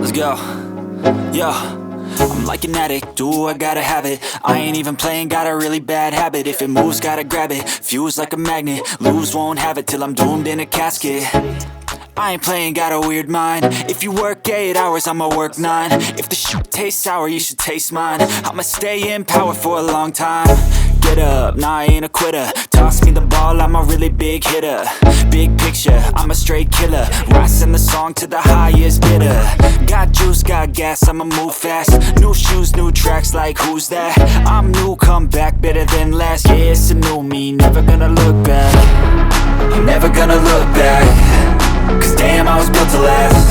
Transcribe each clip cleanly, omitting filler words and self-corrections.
Let's go. Yo. I'm like an addict, do I gotta have it. I ain't even playing, got a really bad habit. If it moves, gotta grab it, fuse like a magnet. Lose, won't have it till I'm doomed in a casket. I ain't playing, got a weird mind. If you work 8 hours, I'ma work 9. If the shit tastes sour, you should taste mine. I'ma stay in power for a long time. Get up, nah, I ain't a quitter. Toss me the ball, I'm a really big hitter. Big picture, I'm a straight killer. Rising the song to the highest bidder. Got juice, got gas, I'ma move fast. New shoes, new tracks, like, who's that? I'm new, come back, better than last. Yeah, it's a new me, never gonna look back. I'm never gonna look back. 'Cause damn, I was built to last.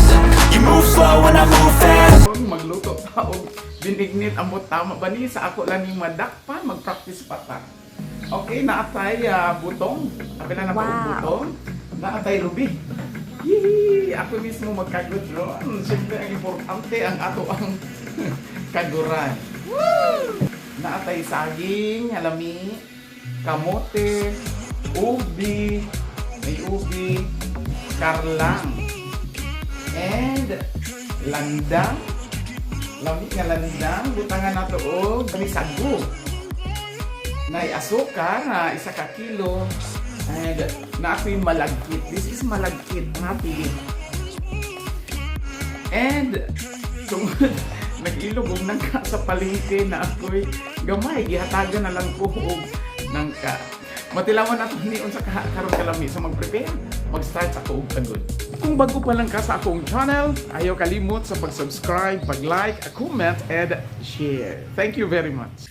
You move slow and I move fast. Kung magluto ta og binignit, amot tama ba ni sa ako lang ni madakpan, mag-practice pa ta. Okay, naa tay butong. Apila na pa og butong. Naa tay lubi. Yee! Ako mismo magkagod ron. Siyempre, ang importante ang ato ang kaguran. Woo! Naa tay saging, halami, kamote, ubi, may ubi, karlang, and landang, lami nga landang, butangan nato og kani sago. Nay asukar na 1 ka kilo and naa ko'y malagkit. This is malagkit happy. And tungod nag-ilog og nangka sa palengke, naa ako'y gamay, gihatagan na lang ko og nangka. Matilawan nato ni unsa ka karon kalami sa mag-prepare. Mag-start sa ako og kagod. Kung bago pa lang ka sa akong channel, ayaw kalimot sa pag-subscribe, pag-like, comment, and share. Thank you very much.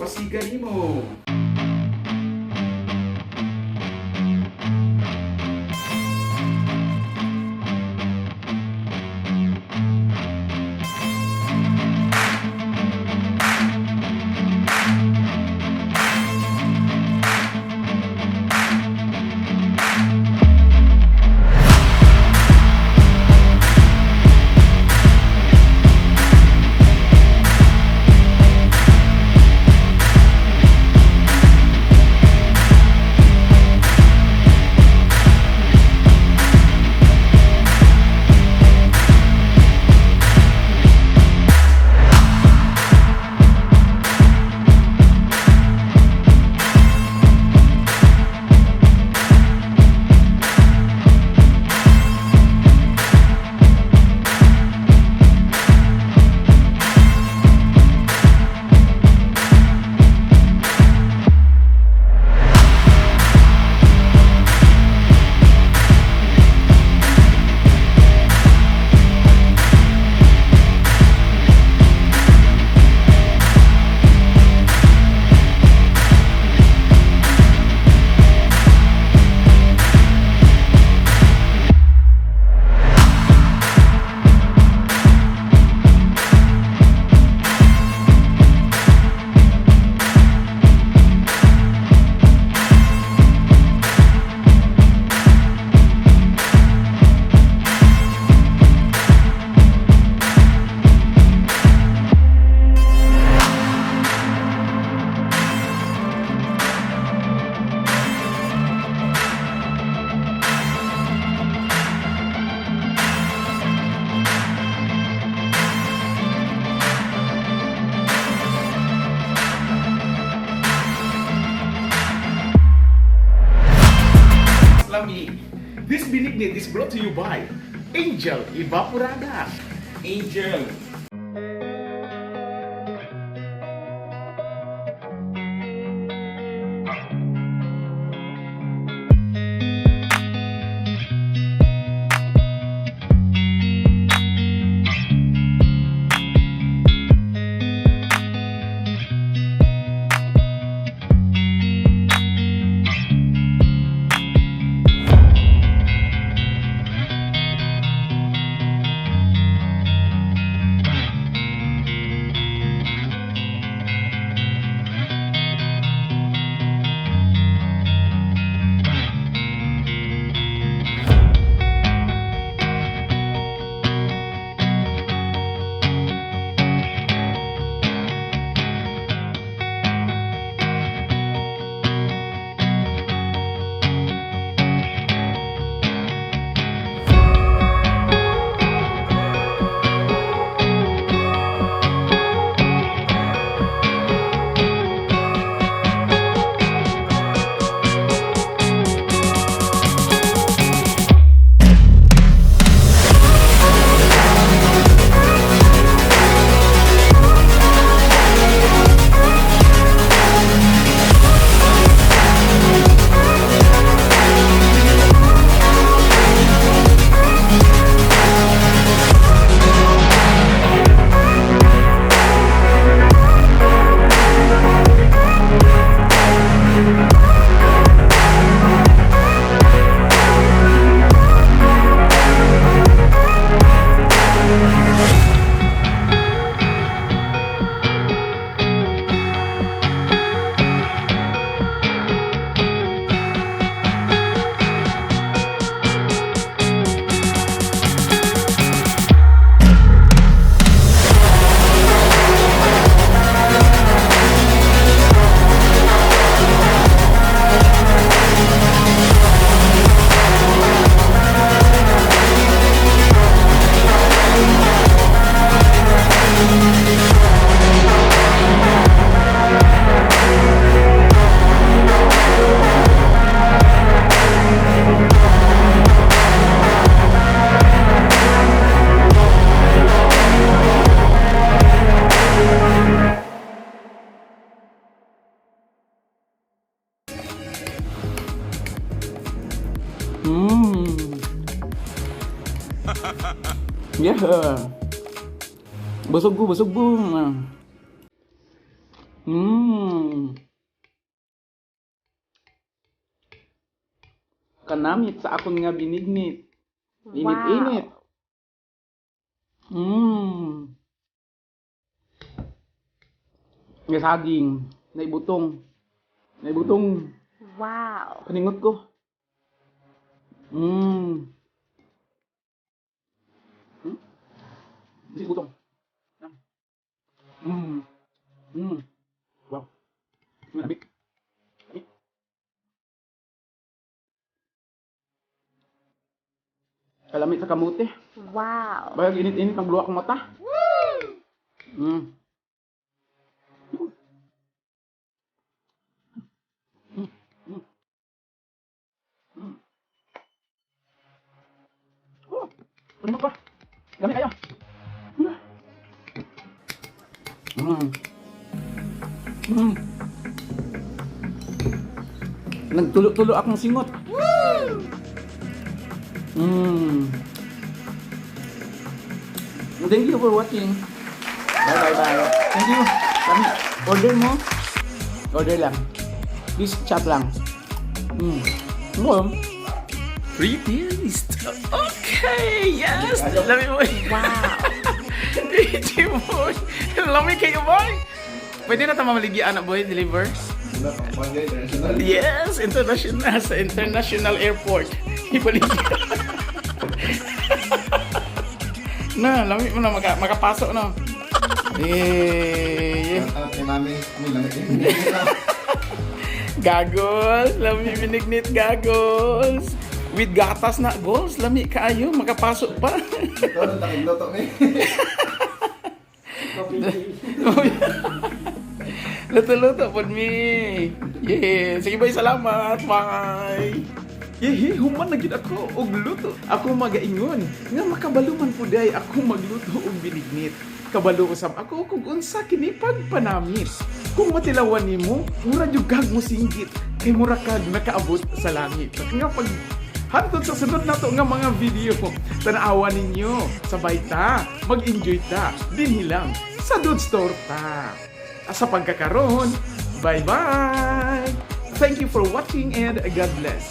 Kausiga nimo. Lami. This binignit is brought to you by Angel Evaporada. Angel. Yeah. Busog ko, busog ko. Kanamit sa akon nga binignit. Init-init. Nga saging, naibutong. Naibutong. Paningot ko. Butong. Wow. Lami. Lami. Kalami sa kamote. Bayag init-init ang luwa akong mata. Oh, ano pa? Lami kayo. Nagtulo-tulo akong singot. Thank you for watching. Bye bye bye. Thank you. Lami. Order mo. Order lang. Please chat lang. Mo. Free taste. Okay, yes. Lami mo. Pretty boy. Lami kayo, boy. Pwede na tama maligyan na, boy, deliver. Yes, international sa international airport. Ibalik. Na, lami mo na makapasok na. Eh, Shout out kay mami. May lamig eh. Gagos, lami binignit gagos. With gatas na goals, lami kaayo, makapasok pa. Ito, nang takigluto mi. Luto-luto po mi. Yeah. Sige bye, salamat. Bye. Yehe, human na gid ako og luto. Ako magaingon nga makabalo man puday ako magluto og binignit. Kabalo usab ako kung unsa kini pagpanamit. Kung matilawan nimo, mura jud kag mosinggit kay mura kag nakaabot sa langit. Nga pag hantod sa sunod nato nga mga video, tan-awa ninyo, sabay ta, mag-enjoy ta, dinhi lang sa Dudes Torta. Sa pagkakaroon, bye-bye! Thank you for watching and God bless.